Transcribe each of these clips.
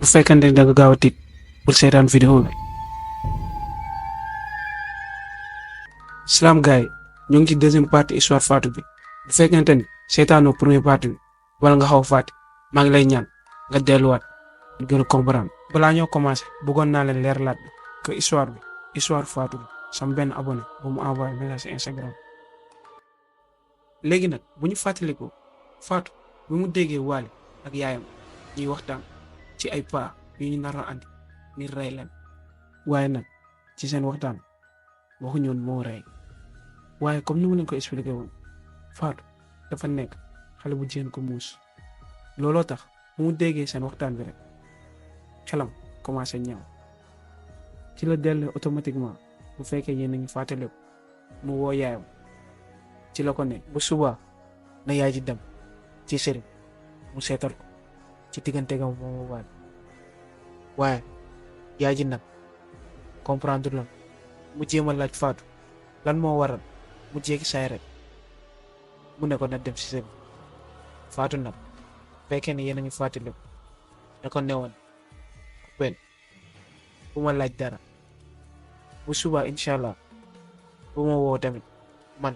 bu fekkante ne da nga gaaw a tiit bul seetaan vidéo bi. Salam gars yi ñu ngi ci deuxième partie histoire Fatou bi bu fekkente ni seetaanoo première partie bi wala nga xaw fàtte maa ngi lay ñaan nga delluwaat gën a comprendre. balaa ñoo commencé bëggoon naa leen leeralaat que histoire Fatou bi sama benn abonné bu mu envoyé message Instagram. léegi nag bu ñu fàttalikoo Fatou bi mu déggee Wally ak yaayam ñuy waxtaan ci ay pas yu ñu nar a andi ni rey leen waaye nag ci seen waxtaan waxuñu woon moo rey waaye comme ni ma leen ko expliqué woon Fatou dafa nekk xale bu jigéen ko muus looloo tax bu mu déggee seen waxtaan bi rek xelam commencé ñaaw ci la dellu automatiquement bu fekkee yéen a ngi fàttaliku mu woo yaayam ci la ko ne bu subaa na yaay ji dem ci sëriñ mu seetal ko ci digganteegam moom Wally waaye yaay ji nag comprendre lan mu jéem a laaj Fatou lan moo waral mu jékki saay rek mu ne ko na dem ci sëriñ Fatou nag fekkee ne yéen a ngi fàttaliku da ko newoon benn bu ma laaj dara bu subaa incha allah bu ma woo tamit man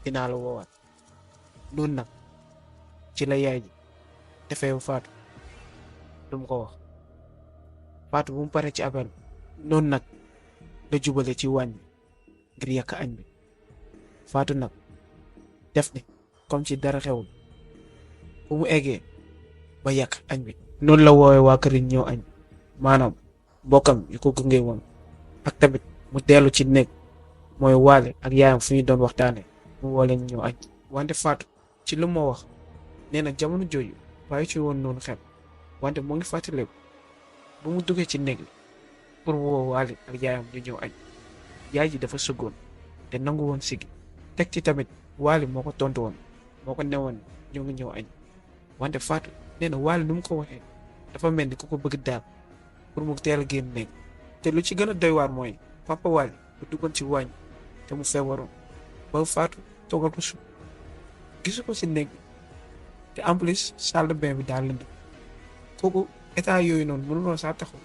dinaa la woowaat noonu nag ci la yaay ji defee Fatou lu mu ko wax Fatou bu mu paree ci appel noonu nag la jubale ci wàññi ngir yàq añ bi Fatou nag def ni comme ci dara xewul bu mu eggee ba yàq añ bi noonu la woowee waa kër yi ñëw añ maanaam mbokkam yu ko gunge woon ak tamit mu dellu ci néeg mooy Wally ak yaayam fu ñu doon waxtaanee mu woo leen ñëw añ wante Fatou ci lu ma wax nee na jamono jooju bàyyi ci woon noonu xel wante mu ngi fàttaliku bu mu duggee ci néeg li pour woo Wally ak yaayam ñu ñëw añ yaay ji dafa sëggoon te nangu woon sigi teg ci tamit Wally moo ko tontu woon moo ko newoon ñoo ngi ñëw añ wante Fatou nee na Wally nu mu ko waxee dafa mel ni ku ko bëgg daal pour mu teel a génn néeg te lu ci gën a doy waar mooy papa Wally bu duggoon ci waañ te mu feebaroon ba Fatou toogal ko suuf gisu ko si néeg bi te en plus salle de bain bi daal lënd kooku état yooyu noonu mënuloo saa taxaw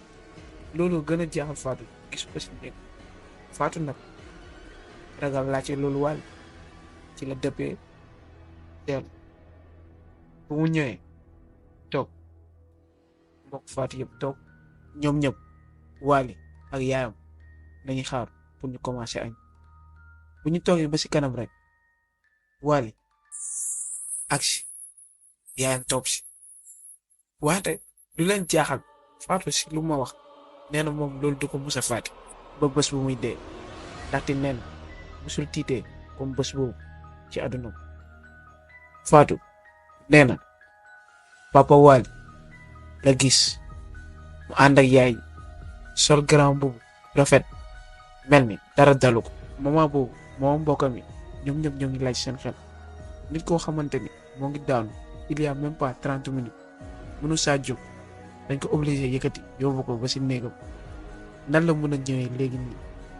loolu gën a jaaxal Fatou gisu ko si néeg Fatou nag ragal laajte loolu Wally ci la dëppee teel bu mu ñëwee toog mbokk Fatou yëpp toog ñoom ñëpp Wally ak yaayam lañuy xaar pour ñu commencer añ bu ñu toogee ba si kanam rek Wally agsi yaayam toog si waate lu leen jaaxal Fatou si lu ma wax nee na moom loolu du ko mus a fàtte ba bés bu muy dee ndaxte nee na musul tiitee comme bés boobu ci àdduna Fatou nee na papa Wally la gis mu ànd ak yaay sol grand boobu rafet mel ni dara dalu ko moment boobu moom mbokkam yi ñoom ñëpp ñoo ngi laaj seen xel nit koo xamante ni moo ngi daanu il y a même pas 30 minutes mënu saa jóg dañ ko obligé yëkkati yóbbu ko ba si néegam nan la mën a ñëwee léegi nii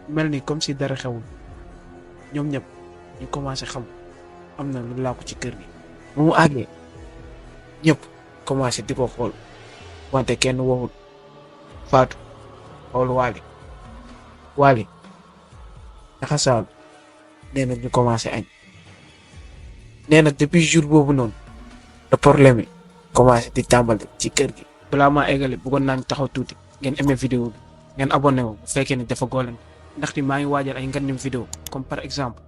mel ni comme si dara xewul ñoom ñëpp ñu commencé xam am na lu làqu ci kër gi. bu mu àggee ñëpp commencé di ko xool wante kenn waxul Fatou xool Wally naxasaal nee na ñu commencé añ nee na depuis jour boobu noonu le problème yi commencé di tàmbali ci kër gi. balaa maa eggale bëggoon naa ñu taxaw tuuti ngeen aimé vidéo bi ngeen abonné wu bu fekkee ne dafa góoleen ndaxte maa ngi waajal ay nganim vidéo comme par exemple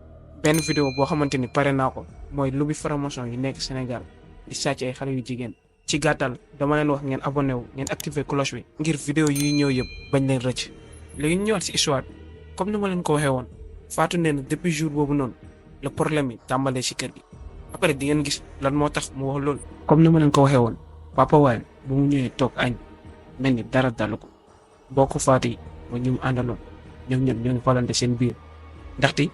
benn vidéo boo xamante ni pare naa ko mooy lobby franc-maçon yi nekk Sénégal di sàcc ay xale yu jigéen ci gàttal dama leen wax ngeen abonné wu ngeen activer cloche bi ngir vidéo yuy ñëw yëpp bañ leen rëcc. léegi ñu ñëwaat si histoire bi comme ni ma leen ko waxee woon Fatou nee na depuis jour boobu noonu le problème yi tàmbalee si kër gi après di ngeen gis lan moo tax mu wax loolu. comme ni ma leen ko waxee woon papa Wally bu mu ñëwee toog añ mel ni dara dalu ko mbokk Fatou yi ba ñu àndaloon ñoom ñëpp ñoo ngi xoolante seen biir ndaxte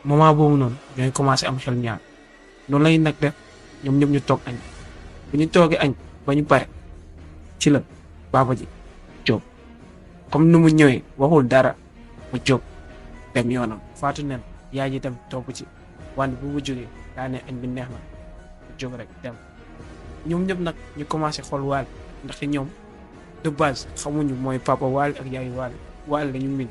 moment boobu noonu ñooy commencé am xel ñaar noonu lañu nag def ñoom ñëpp ñu toog añ bu ñu toogee añ ba ñu pare ci la papa ji jóg comme ni mu ñëwee waxul dara mu jóg dem yoonam Fatou nen yaay ji dem topp ci wante bu mu jógee daa ne añ bi neex na mu jóg rek dem ñoom ñëpp nag ñu commencé xool Wally ndaxte ñoom de base xamuñu mooy papa Wally ak yaayu Wally. Wally lañu min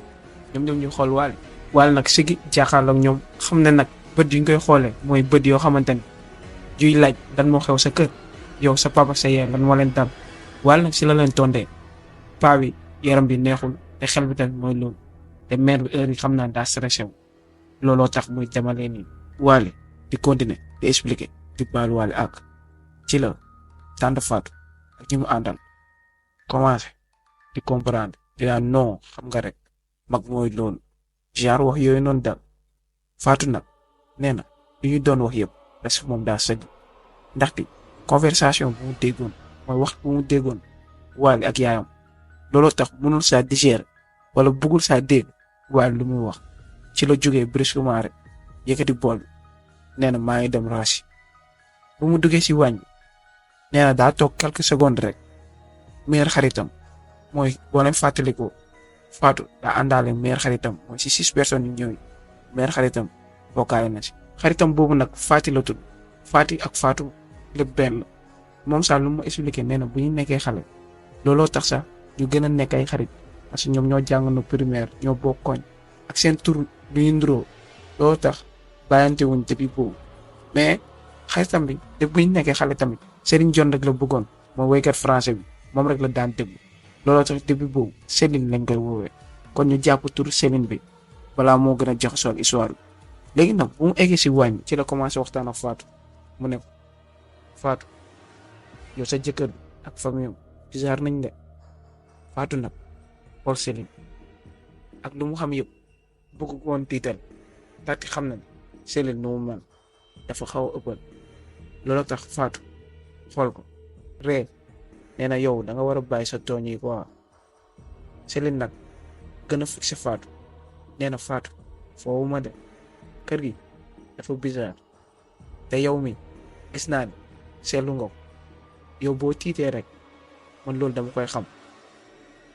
ñoom ñu xool Wally. Wally nag sigi jaaxaarloog ñoom xam ne nag bët yu ñu koy xoolee mooy bët yoo xamante ni juy laaj lan moo xew sa kër yow sa papa sa yaay lan moo leen dal. Wally nag si la leen tondee paa bi yaram bi neexul te xel bi tamit mooy loolu te mère bi heure yi xam naa daa stressé wu looloo tax muy demalee nii. Wally di continuer di expliquer di baal Wally ak ci la tante Fatou ak ñi mu àndal commencé di comprendre di naan non xam nga rek mag mooy loolu genre wax yooyu noonu dal. Fatou nag nee na li ñu doon wax yëpp parce que moom daa sëgg ndaxte conversation bu mu déggoon mooy wax bu mu déggoon Wally ak yaayam looloo tax mënul saa digérer wala bëggul saa dégg Wally lu muy wax. ci la jógee brusquement rek yëkkati bool bi nee na maa ngi dem raasi. bu mu duggee si waañ bi nee na daa toog quelques secondes rek meilleur xaritam mooy boo leen fàttalikoo Fatou daa àndaale meilleur xaritam mooy si 6 personnes yu ñëw meilleur xaritam bokkaale na si. xaritam boobu nag Fati la tudd Fati ak Fatou lépp benn la moom sax lu mu expliqué nee na bu ñu nekkee xale looloo tax sax ñu gën a nekk ay xarit parce que ñoom ñoo jàngandoo primaire ñoo bokk koñ ak seen tur du ñu nduroo looloo tax bàyyante wuñ depuis boobu mais xaritam bi depuis bu ñu nekkee xale tamit Serigne John rek la bëggoon mooy woykat français bi moom rek la daan déglu looloo tax depuis boobu Céline lañ koy woowee kon ñu jàpp tur Céline bi balaa moo gën a jaxasoo ak histoire bi. léegi nag bu mu eggee si waañ bi ci la commencé waxtaan ak Fatou mu ne ko Fatou yow sa jëkkër bi ak famille bizarre nañ de. Fatou nag xool Céline ak lu mu xam yëpp bëgg ko woon tiital ndaxte xam na ne Céline nu mu mel dafa xaw a ëppal looloo tax Fatou xool ko ree nee na yow da nga war a bàyyi sa tooñ yi quoi. Céline nag gën a fixé Fatou nee na Fatou foofu ma de kër gi dafa bizarre te yow mi gis naa ne seetlu nga ko yow boo tiitee rek man loolu dama koy xam.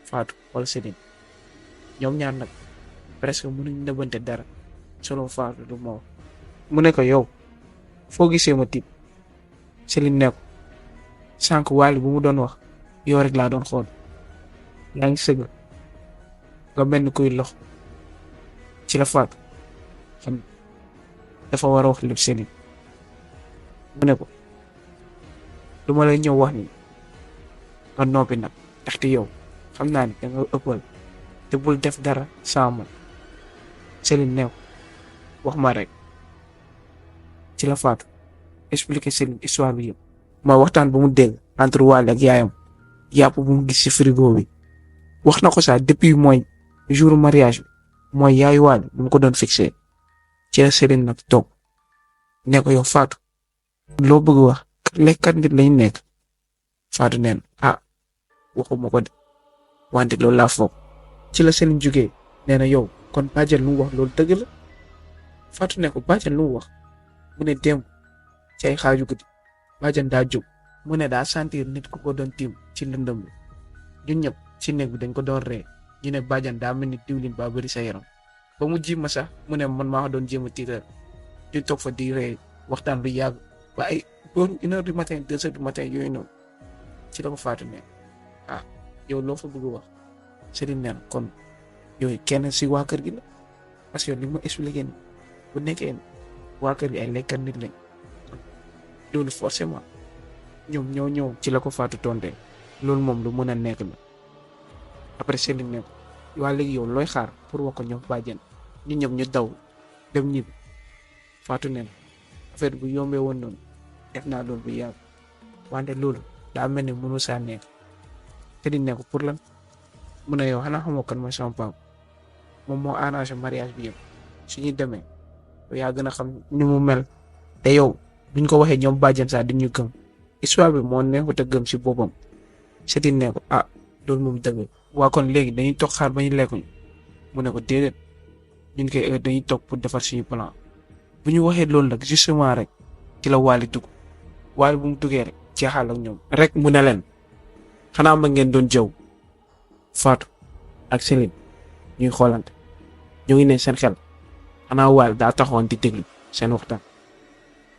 Fatou wala Céline ñoom ñaar nag presque mënuñ nëbbante dara selon Fatou du ma wax mu ne ko yow foo gisee ma tiit. Céline ne ko sànq Wally bu mu doon wax yow rek laa doon xool yaa ngi sëgg nga mel ni kuy lox. ci la Fatou xam dafa war a wax lépp Céline mu ne ko lu ma lay ñëw wax ni nga noppi nag ndaxte yow xam naa ni da nga ëppal te bul def dara sans man. Céline ne ko wax ma rek. ci la Fatou expliquer Céline histoire bi yëpp ma waxtaan bu mu dégg entre Wally ak yaayam yàpp bu mu gis ci frigo bi wax na ko sax depuis mooy jour mariage bi mooy yaayu Wally bu mu ko doon fixé. ci la Céline nag toog ne ko yow Fatou loo bëgg wax lekkat nit lañ nekk. Fatou neen waxuma ko de wante loolu laa foog. ci la Céline jugee nee na yow kon bàjjen lu mu wax loolu dëgg la. Fatou ne ko bàjjen lu mu wax mu ne démb ci ay xaaju guddi bàjjen daa jóg mu ne daa sentir nit ku ko doon tiim ci lëndëm bi ñun ñëpp ci néeg bi dañ ko doon ree ñu ne bàjjen daa mel ni diwlin ba bëri sa yaram ba mu ji ma sax mu ne man maa doon jéem a tiital ñu toog fa di ree waxtaan lu yàgg ba ay booru 1 heure du matin 2 heures du matin yooyu noonu. ci la ko Fatou ne yow loo fa bëgg wax. Céline neen kon yooyu kenn si waa kër gi la parce que li ma expliqué ni bu nekkee waa kër gi ay lekkat nit lañ loolu forcément ñoom ñoo ñëw. ci la ko Fatou tonté loolu moom lu mën a nekk la. après Céline ne ko waa léegi yow looy xaar pour wax ko ñoom bàjjen ñu ñëpp ñu daw dem ñibbi. Fatou neen affaire bu yombee woon noonu def naa loolu bu yàgg wante loolu daa mel ni mënu saa nekk. Céline ne ko pour lan mu ne yow xanaa xamoo kan mooy sama papa moom moo arrangé mariage bi yëpp su ñuy demee yaa gën a xam ni mu mel te yow buñ ko waxee ñoom bàjjen sax dañu gëm histoire bi moo neexut a gëm si boppam. Céline ne ko loolu moom dëgg waa kon léegi dañuy toog xaar ba ñu lekkuñu mu ne ko déedéet ñun koy heure dañuy toog pour defar suñu plan. bu ñu waxee loolu nag justement rek ci la Wally dugg. Wally bu mu duggee rek jeexal ak ñoom rek mu ne leen xanaa ma ngeen doon jëw. Fatou ak Céline ñuy xoolante ñu ngi ne seen xel xanaa Wally daa taxoon di déglu seen waxtaan.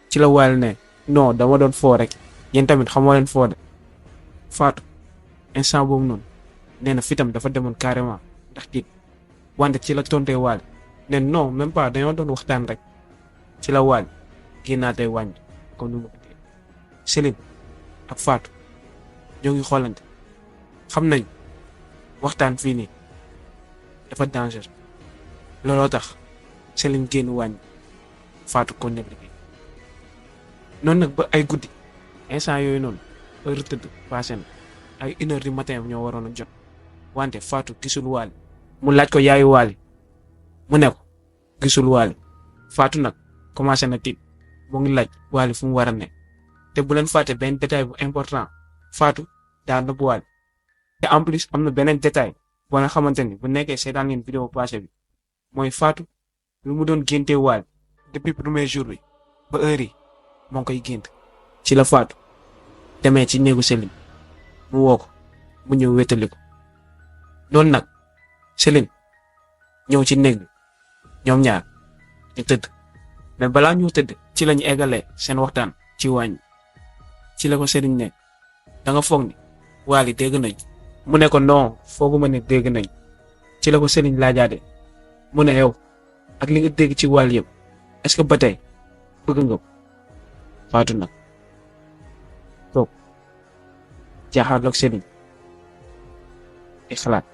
ci la Wally ne non dama doon foo rek yéen tamit xamoo leen foo de. Fatou instant boobu noonu nee na fitam dafa demoon carrément ndax tiit wante ci la tontee Wally ne non même pas dañoo doon waxtaan rek ci la Wally génnaatee wàññi comme ni ma ko dee Céline ak Fatou ñoo ngi xoolante xam nañ waxtaan fii nii dafa danger looloo tax Céline génn wàññi Fatou ko nekk liggéey noonu nag ba ay guddi instant yooyu noonu heure tëdd passé na ay 1h du matin ñoo waroon a jot wante Fatou gisul Wally mu laaj ko yaayu Wally mu ne ko gisul Wally Fatou nag commencé na tiit mu ngi laaj Wally fu mu war a ne te bu leen fàtte benn détail bu important Fatou daa nëbb Wally te en plus am na beneen détail boo nga xamante ni bu nekkee seetaan ngeen vidéo passé bi mooy Fatou lu mu doon géntee Wally depuis premier jour bi ba heure yi moo ngi koy gént ci la Fatou demee ci néegu Céline mu woo ko mu ñëw wétali ko noonu nag Céline ñëw ci néeg bi ñoom ñaar ñu tëdd mais balaa ñu tëdd ci lañu eggalee seen waxtaan ci wàññi ci la ko Céline ne da nga foog ni Wally dégg nañ mu ne ko non fooguma ne dégg nañ ci la ko Céline laajaate mu ne yow ak li nga dégg ci Wally yëpp est-ce que ba tey bëgg nga ko Fatou nag toog jaaxaarloog Céline di xalaat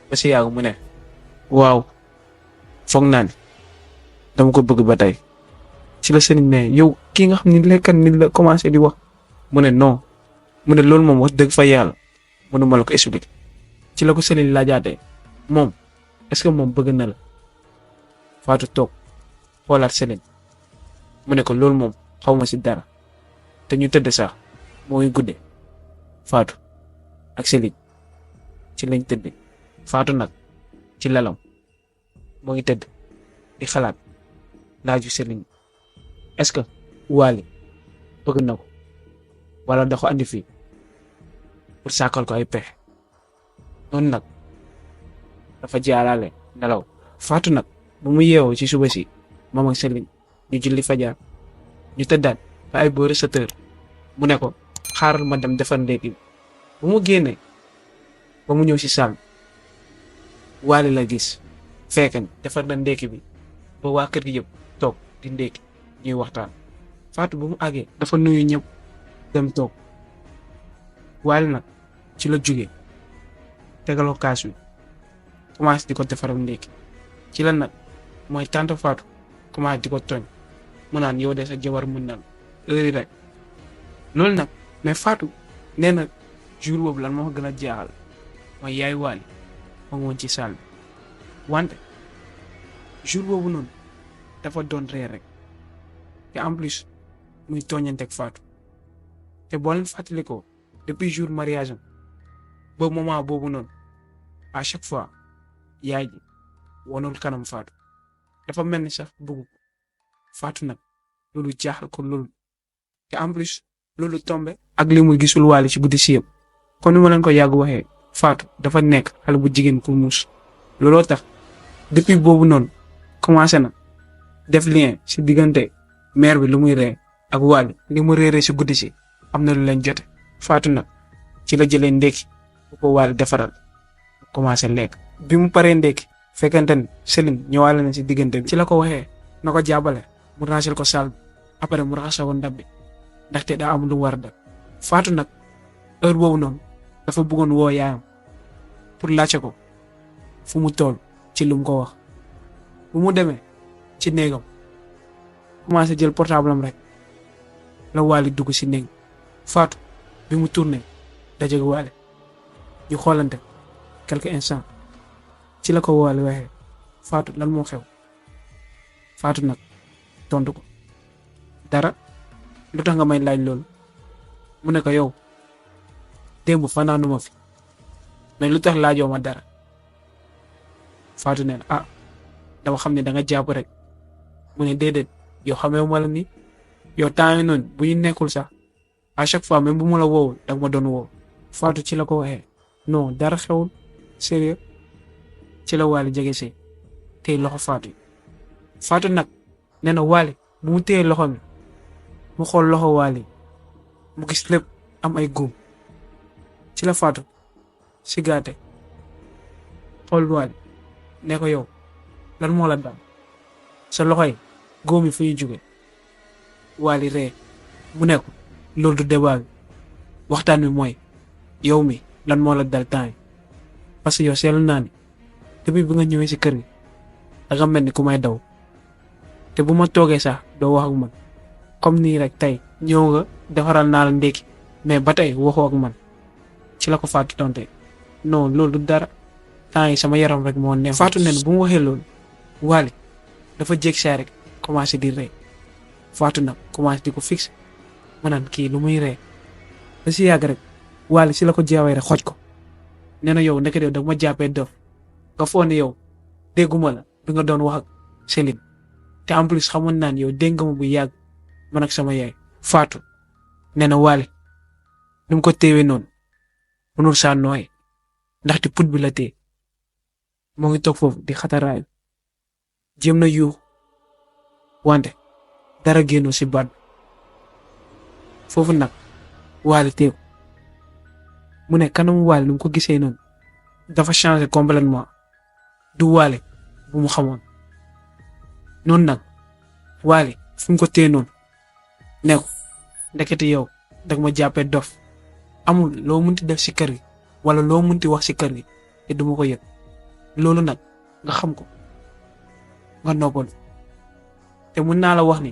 ba si yàgg mu ne waaw foog naa ni dama ko bëgg ba tey ci la Céline ne yow kii nga xam ni lekkat nit la commencé di wax mu ne non mu ne loolu moom wax dëgg fa yàlla mënu ma la ko expliquer ci la ko Céline laajaatee moom est-ce que moom bëgg na la Fatou toog xoolaat Céline mu ne ko loolu moom xaw ma si dara te ñu tëdd sax moo ngi guddee Fatou ak Céline ci lañ tëdd Fatou nag ci lalam moo ngi tëdd di xalaat laaju Céline est-ce que Wally bëgg na ko wala da ko andi fii pour sàkkal ko ay pexe noonu nag dafa jaarale nelaw Fatou nag bu mu yeewoo ci suba si moom ak Céline ñu julli fajar ñu tëddaat ba ay boori 7h mu ne ko xaaral ma dem defar ndékki bu mu génnee ba mu ñëw si salle Wally la gis fekk ni defar na ndékki bi ba waa kër gi yëpp toog di ndékki ñuy waxtaan Fatou bu mu àggee dafa nuyu ñëpp dem toog Wally nag ci la jógee tegaloo kaas wi commencé di ko defaral ndékki ci la nag mooy tante Fatou commencé di ko tooñ mu naan yow de sa jabar mën na heure yi rek loolu nag mais Fatou nee na jour boobu lan moo ko gën a jaaxal mooy yaay Wally moo ngi woon ci salle bi wante jour boobu noonu dafa doon reer rek te en plus muy tooñanteeg Fatou te boo leen fàttalikoo depuis jour mariage am ba moment boobu noonu à chaque fois yaay ji wonul kanam Fatou dafa mel ni sax bëggu ko Fatou nag loolu jaaxal ko loolu te en plus loolu tombé ak li muy gisul Wally ci guddi si yëpp kon ni ma leen ko yàgg waxee Fatou dafa nekk xale bu jigéen ku muus looloo tax depuis boobu noonu commencé na def lien si diggante mère bi lu muy ree ak Wally li mu réeree si guddi si am na lu leen jote Fatou nag ci la jëlee ndékki bu ko Wally defaral commencé lekk bi mu paree ndékki fekkente ni Céline ñëwaale na si diggante bi ci la ko waxee na ko jàppale mu ranger ko salle bi après mu raxasoo ko ndab bi ndaxte daa am lu war a def Fatou nag heure boobu noonu dafa bëggoon woo yaayam pour laajte ko fu mu toll ci lu mu ko wax bu mu demee ci néegam commencé jël portable am rek la Wally dugg si néeg Fatou bi mu tourné dajeeg Wally ñu xoolante quelques instants ci la ko Wally waxee Fatou lan moo xew Fatou nag tontu ko dara lu tax nga may laaj loolu mu ne ko yow démb fanaanuma fi mais lu tax laajoo ma dara Fatou ne ah dama xam ne da nga jàpp rek mu ne déedéet yow xamee ma la ni yow temps yi noonu bu ñu nekkul sax à chaque fois même bu ma la woowul da nga ma doon woo Fatou ci la ko waxee non dara xewul sérieux ci la Wally jege see tey loxo Fatou Fatou nag nee na Wally bu mu téye loxo mi mu xool loxo Wally mu gis lépp am ay góom ci la Fatou si gaate xool Wally ne ko yow lan moo la dal sa loxo yi góom yi fu ñu jóge Wally ree mu ne ko loolu du débat bi waxtaan bi mooy yow mi lan moo la dal temps yi parce que yow seetlu naa ni depuis bi nga ñëwee si kër gi da nga mel ni ku may daw te bu ma toogee sax doo wax ak man comme nii rek tey ñëw nga defaral naa la ndékki mais ba tey waxoo ak man ci la ko Fatou tonte non loolu du dara temps yi sama yaram rek moo neex. Fatou nen bu mu waxee loolu Wally dafa jékki saa rek commencé di ree Fatou nag commencé di ko fixé ma naan kii lu muy ree ba si yàgg rek Wally si la ko jeewee rek xoj ko nee na yow ndeke da ma jàppee dof nga foog ne yow dégguma la bi nga doon wax ak Céline te en plus xamoon naan yow dégg nga ma bu yàgg man ak sama yaay. Fatou nee na Wally ni mu ko téewee noonu mënul saa nooy ndaxte put bi la téye moo ngi toog foofu di xataraayu jéem na yuux wante dara génnoo si baat bi foofu nag Wally téeku mu ne kanamu Wally ni mu ko gisee noonu dafa changé complètement du Wally bu mu xamoon noonu nag Wally fu mu ko téye noonu ne ko ndekete yow dag ma jàppee dof amul loo munti def si kër gi wala loo munti wax si kër gi te duma ko yëg loolu nag nga xam ko nga noppal te mun naa la wax ni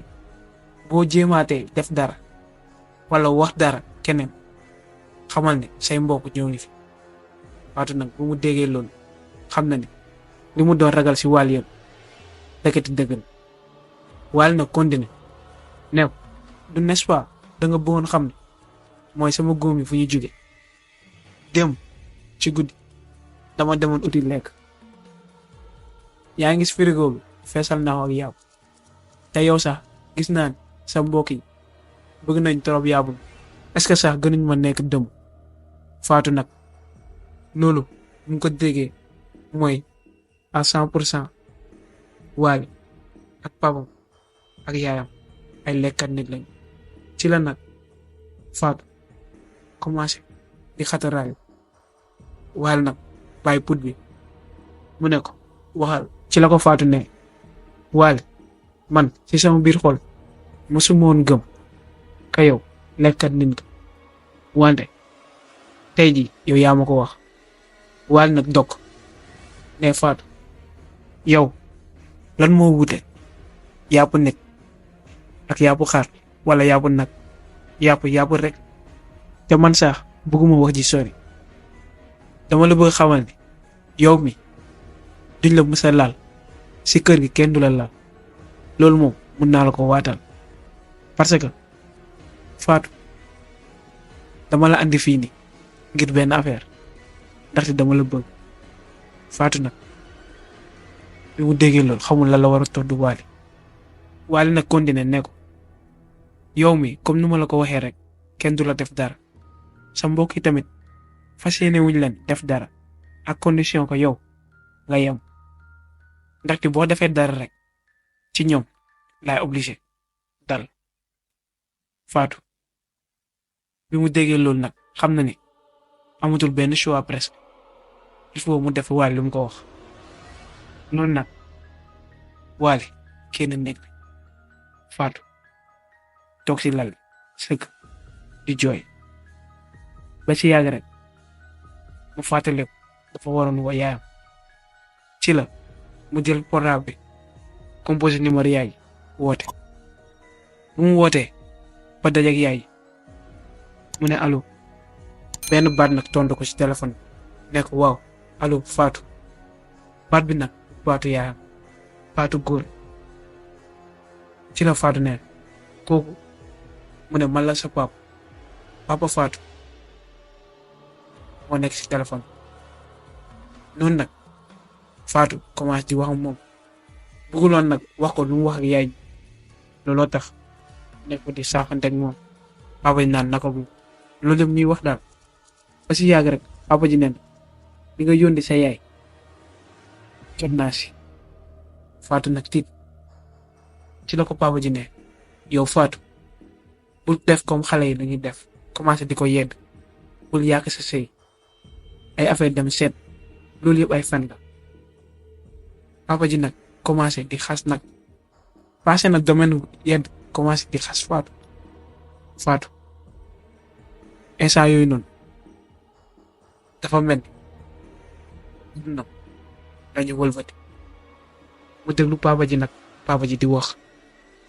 boo jéemaatee def dara wala wax dara keneen xamal ne say mbokk ñëw ngi fi. Fatou nag bu mu déggee loolu xam na ni li mu doon ragal si Wally yëpp ndekete dëgg la Wally nag continué ne ko du n'est-ce pas da nga bëggoon xam ne mooy sama góom yi fu ñu jóge dem ci guddi dama demoon uti lekk yaa ngi gis frigo bi feesal naa ak yàpp te yow sax gis naa ne sa mbokk yi bëgg nañ trop yàpp est-ce que sax gënuñ ma nekk dëmm. Fatou nag loolu mu ko déggee mooy à 100% Wally ak papam ak yaayam ay lekkat nit lañ ci la nag Fatou commencé di xataraayu Wally nag bàyyi put bi mu ne ko waxal ci la ko Fatou ne Wally man ci sama biir xol mosuma woon gëm ka yow lekkat nit nga wante tey jii yow yaa ma ko wax. Wally nag dog ne Fatou yow lan moo wute yàpp nit ak yàpp xar wala yàpp nag yàpp rek te man sax bëgguma wax ji sori dama la bëgg xamal ne yow mi duñ la mës a laal si kër gi kenn du la laal loolu moom mun naa la ko waatal parce que Fatou dama la andi fii nii ngir benn affaire ndaxte dama la bëgg. Fatou nag bi mu déggee loolu xamul la war a tontu Wally. Wally nag continué ne ko yow mi comme nu ma la ko waxee rek kenn du la def dara sa mbokk yi tamit fas yéene wuñ leen def dara ak condition ko yow nga yem ndaxte boo defee dara rek ci ñoom laay obligé dal. Fatou bi mu déggee loolu nag xam na ni amatul benn choix presque il faut mu def Wally lu mu ko wax noonu nag Wally kenn nekk Fatou toog si lal sëgg di jooy ba ci yàgg rek mu fàttaliku dafa waroon woo yaayam ci la mu jël portable bi composé numéro yaay woote bu mu wootee ba dajeek yaay mu ne allo benn baat nag tontu ko ci téléphone ne ko waaw allo Fatou baat bi nag baatu yaayam baatu góor ci la Fatou ne kooku mu ne man la sa papa Fatou moo nekk ci téléphone noonu nag Fatou commencé di wax ak moom bëgguloon nag wax ko lu mu wax ak yaay looloo tax nekk ko di saaxante ak moom papa ji naan naka bu loolu dem ñuy wax daal ba si yàgg rek papa ji neen li nga yónni sa yaay jot naa si Fatou nag tiit ci la ko papa ji ne yow Fatou bul def comme xale yi dañuy def commencé di ko yedd bul yàq sa sëy ay affaire dem seet loolu yëpp ay fen la. papa ji nag commencé di xas nag passé nag domaine yedd commencé di xas Fatou instant yooyu noonu dafa mel ni nag dañu wëlbati mu déglu papa ji di wax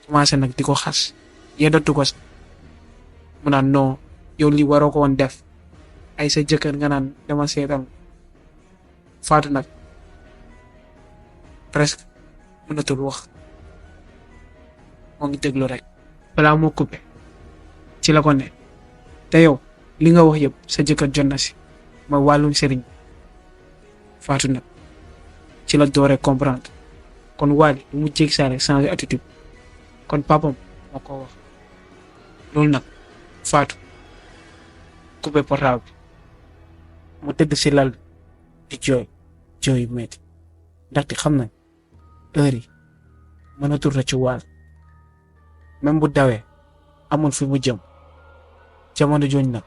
commencé nag di ko xas yeddatu ko sax mu naan non yow li waroo ko woon def ay sa jëkkër nga naan dama seetal Fatou nag presque mënatul wax moo ngi déglu rek balaa moo coupé ci la ko ne te yow li nga wax yëpp sa jëkkër jot na si ma wàllum sëriñ Fatou nag ci la dooree comprendre kon Wally lu mu jég saa rek changer attitude kon papam moo ko wax loolu nag Fatou coupé portable bi mu tëdd si lal di jooy yu metti ndaxte xam nañ heure yi mënatul rëcc Wally même bu dawee amul fi mu jëm jamono jooñ nag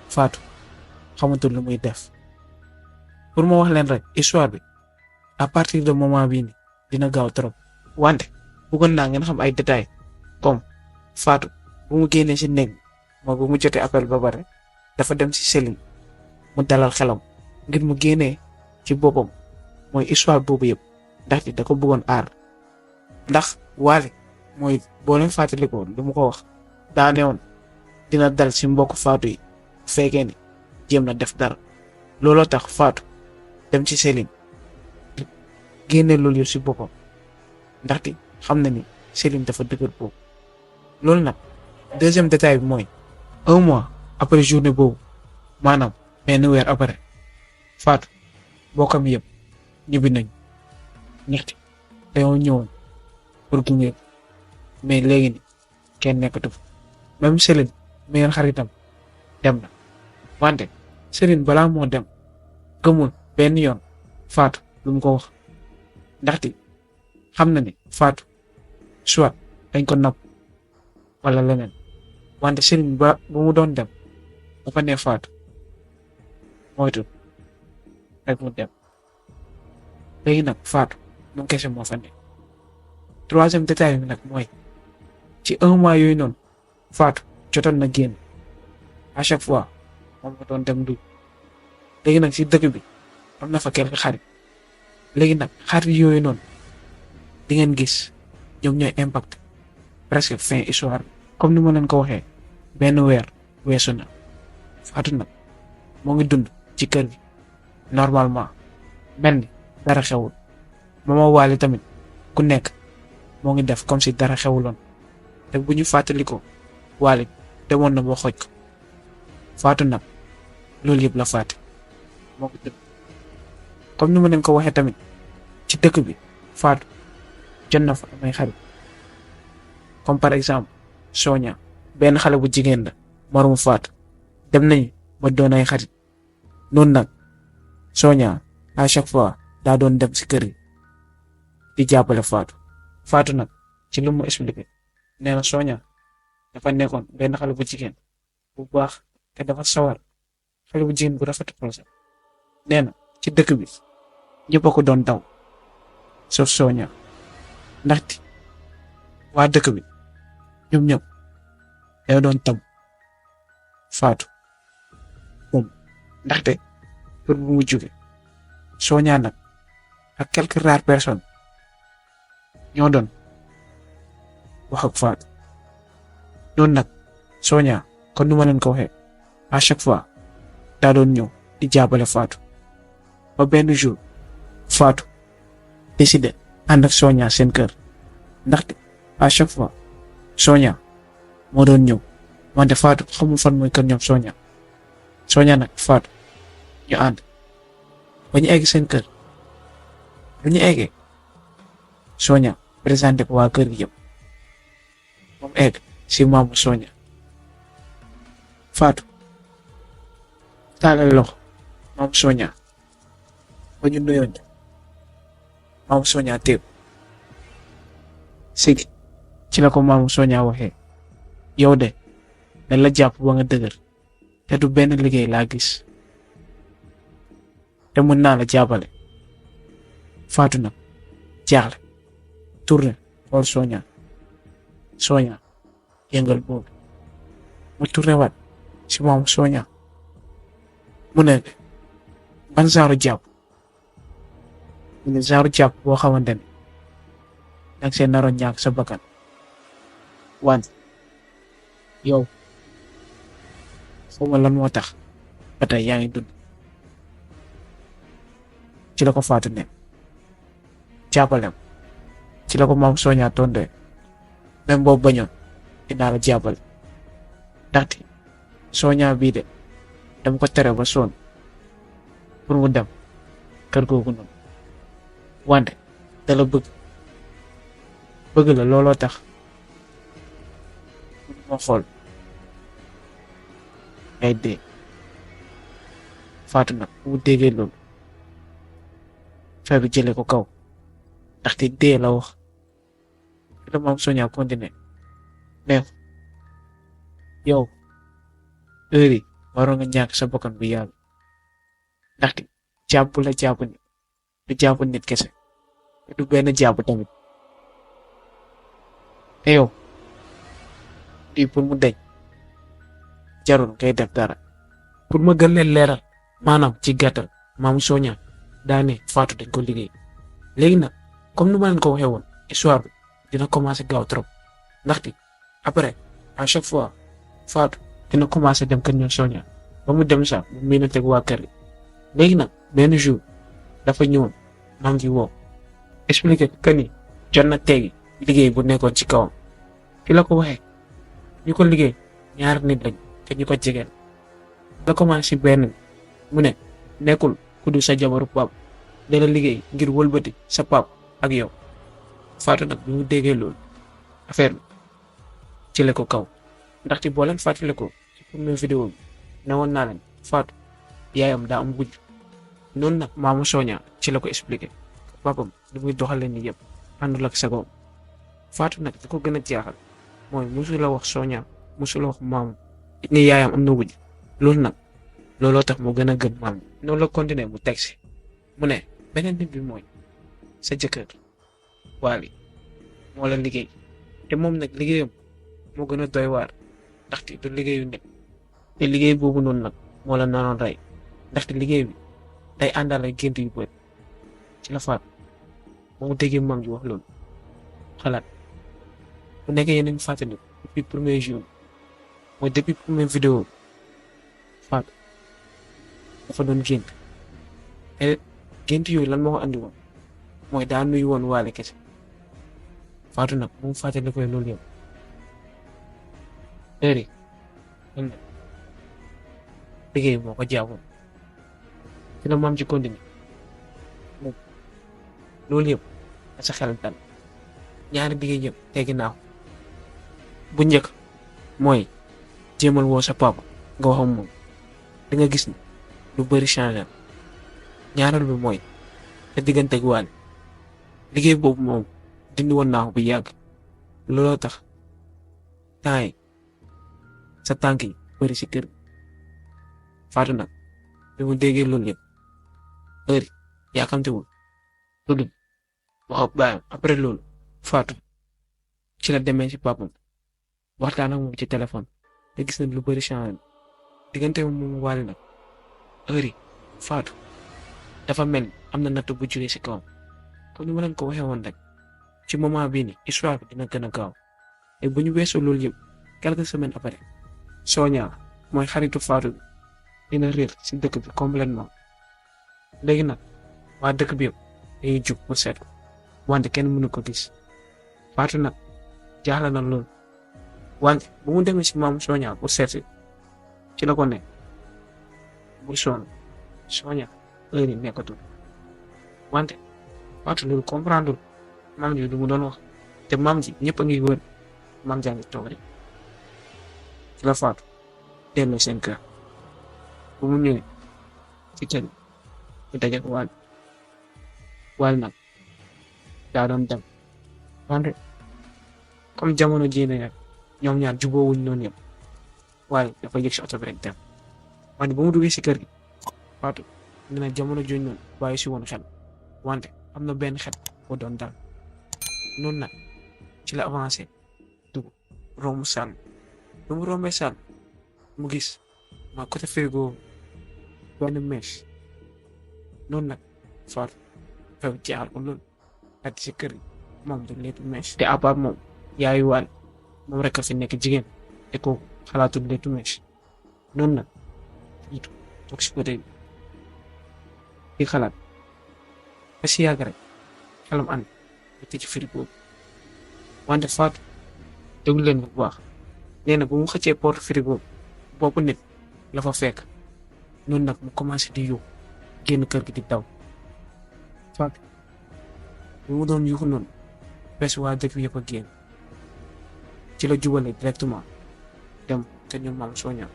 Fatou xamatul lu muy def pour ma wax leen rek histoire bi à partir de moment bii ni dina gaaw trop wante bëggoon naa ngeen xam ay détails comme Fatou bu mu génnee si néeg moo bu mu jotee appel ba pare dafa dem si Céline mu dalal xelam ngir mu génnee ci boppam mooy histoire boobu yëpp ndaxte da ko bëggoon aar ndax Wally mooy boo leen fàttalikoo lu mu ko wax daa ne woon dina dal si mbokk Fatou yi bu fekkee ni jéem na def dara looloo tax Fatou dem ci Céline génne loolu yëpp si boppam ndaxte xam na ni Céline dafa dëgër boobu. loolu nag deuxième détail bi mooy 1 mois après journée boobu maanaam benn weer après Fatou bokkam yëpp ñibbi nañ ñetti dañoo ñëwoon pour gunge mais léegi ni kenn nekkatu fa même Céline meilleur xaritam dem na wante Céline balaa moo dem gëmul benn yoon Fatou lu mu ko wax ndaxte xam na ni Fatou soit dañ ko napp wala leneen wante Céline ba bu mu doon dem dafa ne Fatou moytu rek mu dem léegi nag Fatou moom kese moo fa ne. troisième détail bi nag mooy ci 1 mois yooyu noonu Fatou jotoon na génn à chaque fois moom la doon dem du léegi nag si dëkk bi am na fa quelque xarit léegi nag xarit yooyu noonu di ngeen gis ñoom ñooy impact presque fin histoire comme ni ma leen ko waxee benn weer weesu na Fatou nag moo ngi dund ci kër gi normalement mel ni dara xewul mama Wally tamit ku nekk moo ngi def comme si dara xewuloon te bu ñu fàttalikoo Wally demoon na boo xoj ko Fatou nag loolu yëpp la fàtte moo ngi dund comme ni ma leen ko waxee tamit ci dëkk bi Fatou jot na fa amay xarit comme par exemple Sonia benn xale bu jigéen la moromu Fatou dem nañu ba doon ay xarit noonu nag Sonia à chaque fois daa doon dem si kër yi di jàppale Fatou nag ci lu mu expliqué nee na Sonia dafa nekkoon benn xale bu jigéen bu baax te dafa sawar xale bu jigéen bu rafet projet nee na ci dëkk bi ñëpp a ko doon daw sauf Sonia ndaxte waa dëkk bi ñoom ñëpp day doon tab Fatou moom ndaxte pour bu mu jóge Sonia nag ak quelques rares personnes ñoo doon wax ak Fatou noonu nag Sonia kon nu ma leen ko waxee à chaque fois daa doon ñëw di jàppale Fatou ba benn jour Fatou décidé ànd ak Sonia seen kër ndaxte à chaque fois Sonia moo doon ñëw wante Fatou xamul fan mooy kër ñoom Sonia nag Fatou ñu ànd ba ñu egg seen kër ba ñu eggee Sonia présenté ko waa kër gi yëpp moom egg si maamu Sonia Fatou taalal loxo maamu Sonia ba ñu nuyoon maamu Sonia téeb sigi ci la ko maamu Sonia waxee yow de dañ la jàpp ba nga dëgër te du benn liggéey laa gis te mën naa la jàppale. Fatou nag jaaxle tourné xool Sonia yëngal boobu mu tourné waat si moom Sonia mu ne ban genre jàpp mu ne genre jàpp boo xamante ne nag seen naroon ñàkk sa bakkan wante yow xawma lan moo tax ba tey yaa ngi dund. ci la ko Fatou ne jàppalem ci la ko moom Sonia tonde même boobu bañoon dinaa la jàppale ndaxte Sonia bii de dama ko tere ba sonn pour mu dem kër googu noonu wante da la bëgg la looloo tax moo xool ngay dee. Fatou nag bu déggee loolu feebar bi jëlee ko kaw ndaxte dee la wax te moom Sonia continué mais yow heure yi waroon nga ñàkk sa bakkan bu yàgg ndaxte jàpp la jàpp ni du jàpp nit kese te du benn jàpp tamit te yow lii pour mu deñ jarul ngay def dara. pour ma gën leen leeral maanaam ci gàttal maamu Sonia daa ne Fatou dañ ko liggéey léegi nag comme ni ma leen ko waxee woon histoire bi dina commencé gaaw trop ndaxte après à chaque fois Fatou dina commencé dem kër ñoom Sonia ba mu dem sax mu mën a teg waa kër gi léegi nag benn jour dafa ñëwoon maam ji woo expliqué que ni jot na tegi liggéey bu nekkoon ci kawam fi la ko waxee ñu ko liggéey ñaar nit lañ te ñu ko jegeel la commencé benn mu ne nekkul ku du sa jabaru pap dala liggéey ngir wëlbati sa pap ak yow. Fatou nag bi mu déggee loolu affaire bi ci la ko kaw ndaxte boo leen fàttale ko ci première vidéo bi ne woon naa leen Fatou yaayam daa am wujj noonu nag maamu Sonia ci la ko expliqué papam li muy doxalee ni yëpp àndul ak sagoom. Fatou nag di ko gën a jaaxal mooy musu la wax Sonia musu la wax maamu ni yaayam am na wujj loolu nag looloo tax mu gën a gëm maam noonu la continuer mu teg si mu ne beneen nit bi mooy sa jëkkër Waly moo la liggéey te moom nag liggéeyam moo gën a doy waar ndaxte du liggéeyu nit te liggéey boobu noonu nag moo la naroon rey ndaxte liggéey bi day àndal ay gént yu bëri ci la Fatou ba mu déggee maam ji wax loolu xalaat bu nekkee yéen a ngi fàttali depuis premier jour mooy depuis première vidéo Fatou dafa doon gént te gént yooyu lan moo ko andi woon mooy daa nuyu woon Waly kese Fatou nag bu mu fàttali koy loolu yëpp heure yi liggéey moo ko jaawoon ci la maam ci continuer moom loolu yëpp a sa xel dal ñaari liggéey yëpp teggi naa ko bu njëkk mooy jéemal woo sa papa nga wax ak moom di nga gis ni lu bëri changé ñaareel bi mooy te diggante ak Waly liggéey boobu moom dindi woon naa ko bu yàgg looloo tax temps yi sa tànk yi bëri si kër Fatou nag bi mu déggee loolu yëpp heure yaakamtewul lu dul wax ak baayam après loolu Fatou ci la demee si papam waxtaan ak moom ci téléphone te gis nañ lu bëri changé diggante moom Waly nag heure Fatou dafa mel am na natt bu jógee si kawam comme ni ma leen ko waxee woon rek ci moment bii ni histoire bi dina gën a gaaw te bu ñu weesoo loolu yëpp quelques semaines après Sonia mooy xaritu Fatou bi dina réer si dëkk bi complètement léegi nag waa dëkk bi yëpp dañuy jug pour seet ko wante kenn mënu ko gis Fatou nag jaaxle na loolu wante bu mu demee si maamu Sonia pour seet si ci la ko ne bu sonn Sonia heure yi nekkatul wante Fatou loolu comprendre maam ji lu mu doon wax te maam ji ñëpp a ngi wër maam jaa ngi toog rek ci la Fatou delloo seen kër bu mu ñëwee ci kër mu daje ko Waly nag daa doon dem wante comme jamono jii ne ñoom ñaar jubóowuñ noonu yëpp Waly dafa yëg si oto bi rek dem wante bu mu duggee si kër gi Fatou nee na jamono jooju noonu bàyyi si woon xel wante am na benn xel ko doon dal noonu nag ci la avancé dugg romb salle bi mu rombee salle mu gis ma côté frigo benn mèche noonu nag Fatou few jaaxal ko loolu at si kër gi moom du leetu mèche te à part moom yaayu waal moom rek a fi nekk jigéen te kooku xalaatul leetu mèche noonu nag jiitu toog si côté bi di xalaat ba si yàgg rek xelam ànd ba tëj frigo bi wante Fatou déglu leen bu baax nee na bu mu xëccee porte frigo bi boppu nit la fa fekk noonu nag mu commencé di yuux génn kër gi di daw Fatou bi mu doon yuuxu noonu bés waa dëkk bi yëpp a génn ci la jubale directement dem kër ñoom maam Soña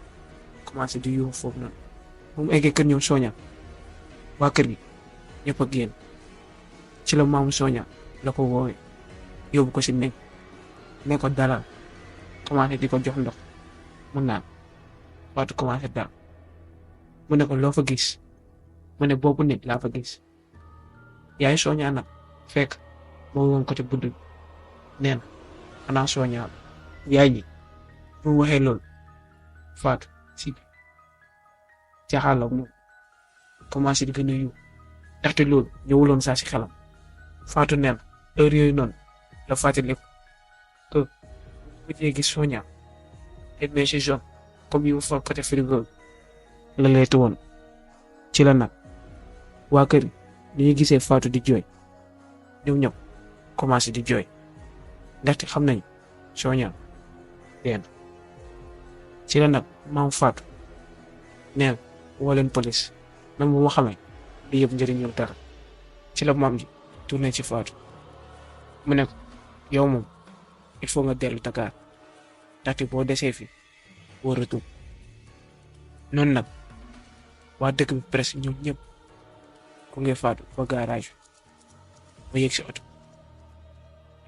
commencé di yuuxu foofu noonu bu mu eggee kër ñoom Soña waa kër gi ñëpp a génn ci la maamu Soña la ko woowee yóbbu ko si nekk ne ko dalal commencé di ko jox ndox mu naan Fatou commencé daal mu ne ko loo fa gis mu ne boppu nit laa fa gis yaay Soña nag fekk moo woon ko ci budd bi nee na xanaa Soña yaay ji bu mu waxee loolu Fatou si jaaxal moom commencé di gën a yu ndaxte loolu ñëwuloon saa si xelam Fatou nee na heure yooyu noonu la fàttaliku que bu dee gis Soña te mèche jaune comme yu fa côté frigo la leetu woon ci la nag waa kër ni ñu gisee Fatou di jooy ñëw ñëpp commencé di jooy ndaxte xam nañ Soña deen ci la nag maam Fatou neen woo leen police même bu ma xamee li yëpp njëriñul dara ci la maam ji tourné ci Fatou mu ne ko yow moom il faut nga dellu Dakar ndaxte boo desee fi boo retour noonu nag waa dëkk bi presque ñoom ñëpp ku ngee Fatou ba garage ba yëg si oto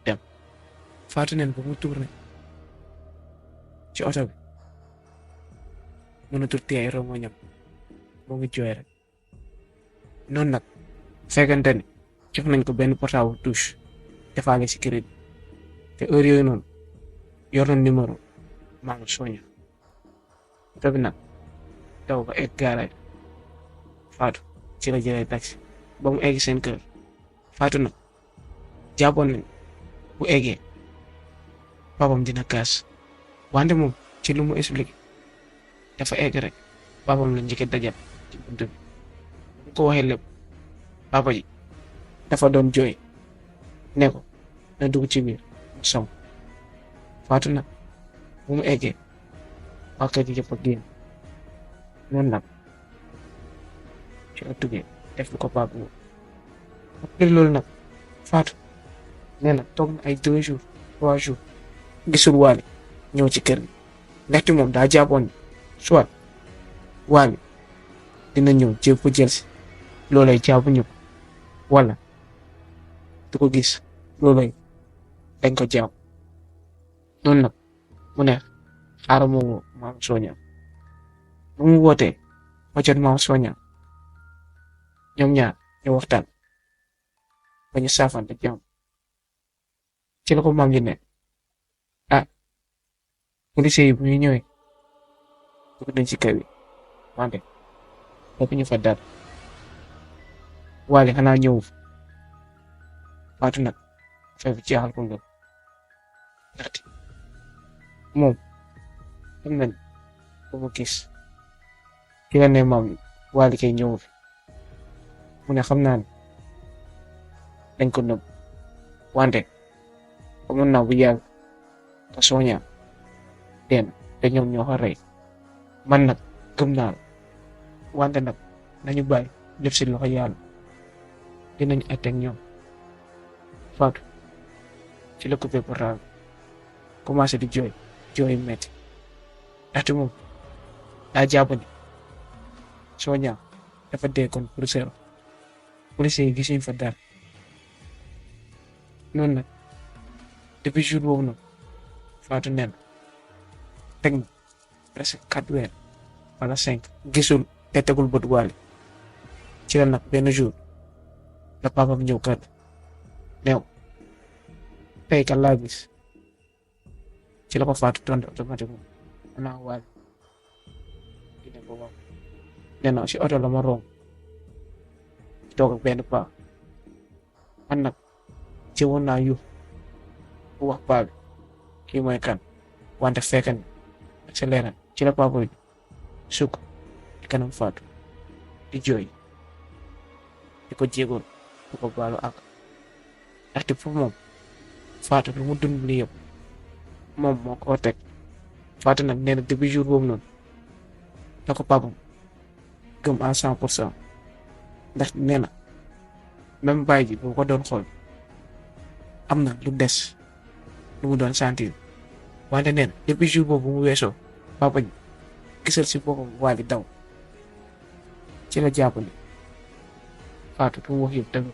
dem Fatou neen ba mu tourné ci oto bi mënatul téye rongoñam moo ngi jooy rek noonu nag fekkante ne jox nañ ko benn portable touche defaale si crédit te heure yooyu noonu yor na numéro maamu Soña oto bi nag daw ba egg garage Fatou ci la jëlee taxi ba mu egg seen kër Fatou nag jàppoon nañ bu eggee papam dina kaas wante moom ci lu mu expliqué dafa egg rek papam la njëkk a dajal ci bunt bi bu ko waxee lépp papa ji dafa doon jooy ne ko na dugg ci biir mu som Fatou nag bu mu eggee waa kër gi yëpp a génn noonu nag ci la tuggee def ko papa boobu après loolu nag Fatou nee na toog na ay 2 jours 3 jours gisul Waly ñëw ci kër gi ndaxte moom daa jàppoon soit Waly dina ñëw jéem ko jël si loolay jàpp ñu wala du ko gis loolay dañ ko jàpp noonu nag mu ne xaaral ma woo maam Soña bu mu wootee ma jot maam Soña ñoom ñaar ñu waxtaan ba ñu saafante jàmm ci la ko maam ji ne policiers yi bu ñu ñëwee dugg nañ ci kër yi wante fekk ñu fa dara Waly xanaa ñëw Fatou nag fekk jaaxal ko lool ndaxte moom xam nañ bu mu gis ki la ne maam Waly kay ñëw fi mu ne xam naa ne dañ ko nëbb wante amoon naa bu yàgg te Soña den te ñoom ñoo ko rey man nag gëm naa la wante nag nañu bàyyi lépp si loxo yàlla dinañ àtte ak ñoom Fatou ci la coupé portable commencé di jooy metti ndaxte moom daa jàpp ni Soña dafa dee kon pour zéro police yi gisuñ fa dara noonu nag depuis jour boobu noonu Fatou nen teg na presque 4 weer wala 5 gisul te tegul bët Waly ci la nag benn jour la papam ñëw kër neew tey kan laa gis ci la ko Fatou tontu automatiquement xanaa Wally di ne ko waaw nee na si oto la ma romb toog ak benn paa man nag ci woon naa yu bu wax paa bi kii mooy kan wante fekk ni accéléré ci la papa bi sukk di kanam Fatou di jooy di ko jéegoon di ko baalu ak ndaxte pour moom Fatou lu mu dund li yëpp moom moo ko teg Fatou nag nee na depuis jour boobu noonu la ko papam gëm à 100% ndax nee na même baay ji bu ko doon xool am na lu des lu mu doon sentir wante nee na depuis jour boobu mu weesoo papa ji gisal si boppam Wally daw ci la jàpp ne Fatou lu mu wax yëpp dëgg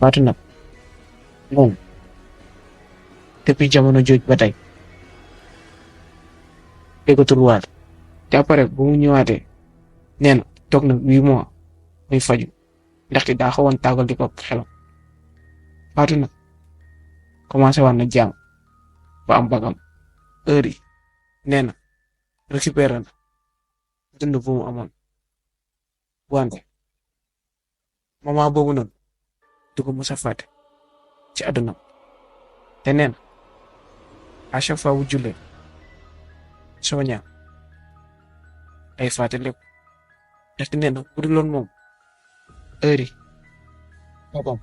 Fatou nag moom depuis jamono jooj ba tey déggatul Wally te après bu mu ñëwaatee nee na toog na 8 mois muy faju ndaxte daa xawoon tàggal di ko xelam Fatou nag commencé waat na jàng ba am bagam heure yi nee na récupéré na dund bu mu amoon wante moment boobu noonu du ko mës a fàtte ci àdduna te nee na à chaque fois bu jullee soo ñaan day fàtte lépp ndaxte nee na bu dul loon moom heure yi papam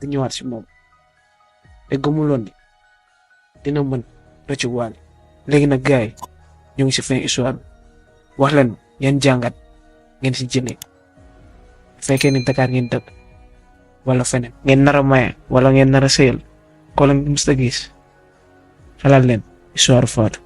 di ñëwaat si moom te gëmuloon ni dina mën rëcc Wally léegi nag gars yi ñu ngi si fin histoire bi wax leen yan jàngat ngeen si jëlee bu fekkee ni Dakar ngeen dëkk wala feneen ngeen nar a maye wala ngeen nar a sëyal ko la mës a gis xalaat leen histoire Fatou